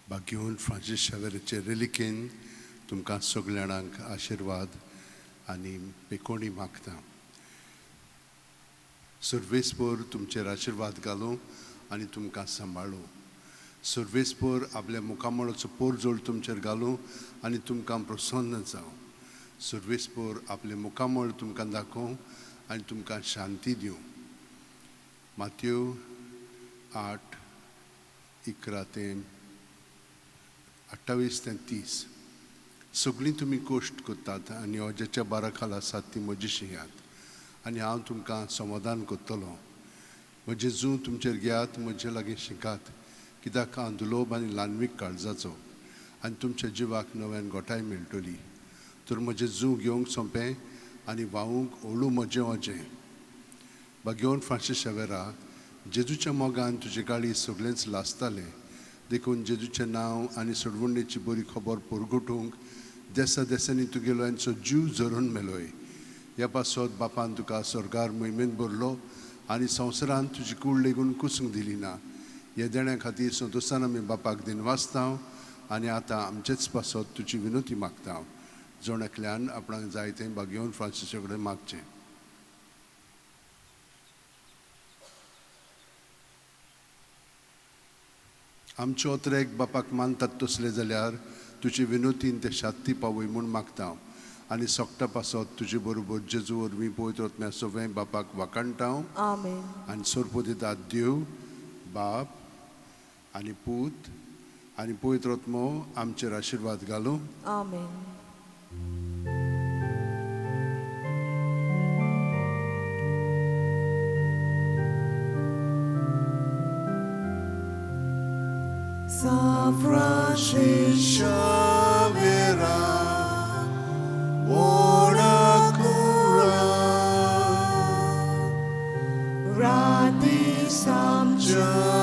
बागेवन Francis शावेराचे रेलिकेन तुमकां सगल्या जाणांक आशिर्वाद आनी पेकोणी मागता. सर्वेस्पोर तुमचेर आशिर्वाद घालूं आनी तुमकां सांबाळूं. सर्वेस्पोर आपल्या मुखामळाचो पोरजोळ तुमचेर घालूं आनी तुमकां प्रसन्न जावं. सर्वेस्पोर आपलें मुखामळ तुमकां दाखोवं आनी तुमकां शांती दिवं. मातयो 8:11 ते 28 ते 30. सगळीं तुमी कश्ट करतात आनी अज्याच्या बारा खाला आसात ती म्हजी शिंयात आनी हांव तुमकां समाधान करतलो. म्हजें जूं तुमचेर घेयात, म्हजे लागीं शिकात, कित्याक हांव दुलोब आनी ल्हानवीक काळजाचो आनी तुमच्या जिवाक नव्यान गोठाय मेळटली. तर म्हजें जूं घेवंक सोंपें आनी व्हांवूंक ओळू म्हजें ओजें. बागेवन फ्रांसीस शेवेरा, जेजूच्या मोगान तुजे गाळी सगळेंच लासतालें, देखून जेजूचें नांव आनी सोडवणेची बरी खबर परगटूंक देसा देसांनी तुगेलो यांचो जीव झरोवन मेलोय. ह्या पासत बापान तुका स्वर्गार मोहिमेंत भरलो आनी संवसारांत तुजी कूड लेगून कुसूंक दिली ना. ह्या देण्या खातीर संतोशान आमी बापाक दिनवासता आनी आतां आमचेच पासत तुजी विनोती मागता. जण एकल्यान आपणाक जाय तें बागेवन फ्रांसीसा कडेन मागचें. आमचे ओतरेक बापाक मानतात तसले जाल्यार तुजे विनोतीन ते शांती पावय म्हूण मागता आनी सोकटा पासत तुजे बरोबर जेजू वरवीं पवित्र आत्म्या सगळें बापाक वाखाणटा. आमेन. आनी सोरपो दितात देव बाप आनी पूत आनी पवित्र आत्मो आमचेर आशिर्वाद घालूं. आमेन. San Francis Xavier, ora cura, Rati Samcha